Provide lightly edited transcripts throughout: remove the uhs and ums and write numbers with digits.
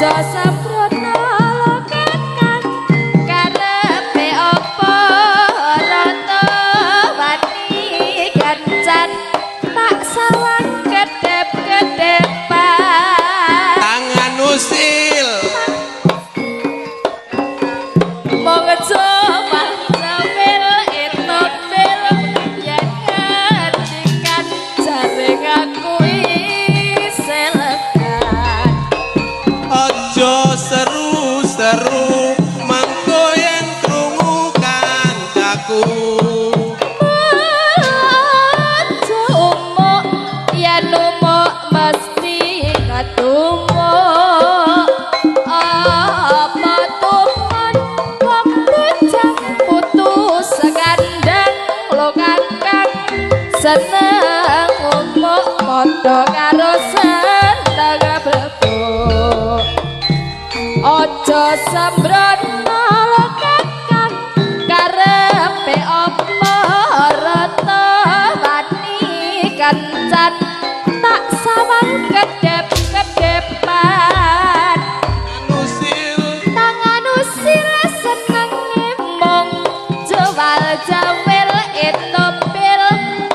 Aja sembrono kakang, karepe apa rata wani kencan tak sawang kedep-kedepan. Tangan usil. Mong coba sambil etopil yen ngendikan jaring aku isih legan. Aja seru-seru mangko yen krungu kancaku. Aja umuk yen umuk mesti ketumuk. Apa tumon wong bujang putus sekandang lo kakang seneng umuk padha karo seneng blebok. Aja sembrono lo kakang, karepe apa rata wani kencan tak sawang kedep-kedepan. Usil. Tangan usil senenge mung jual jawil etopil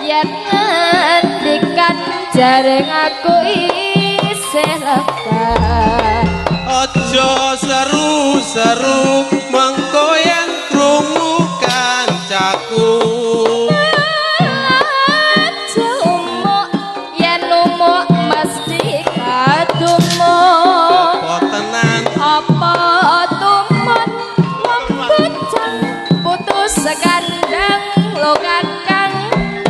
yen ngendikan jaring aku isih legan. Aja seru-seru mengko yen krungu kancaku. Aja umuk yen umuk mesti kadumuk. Apa tenan? Apa tumon wong bujang putus sekandang lo kakang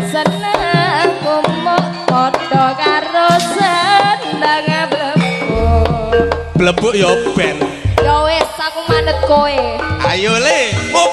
seneng umuk padha karo seneng blebok. Blebok ya ben. Ya wis, aku manut kowe. Ayo le, up.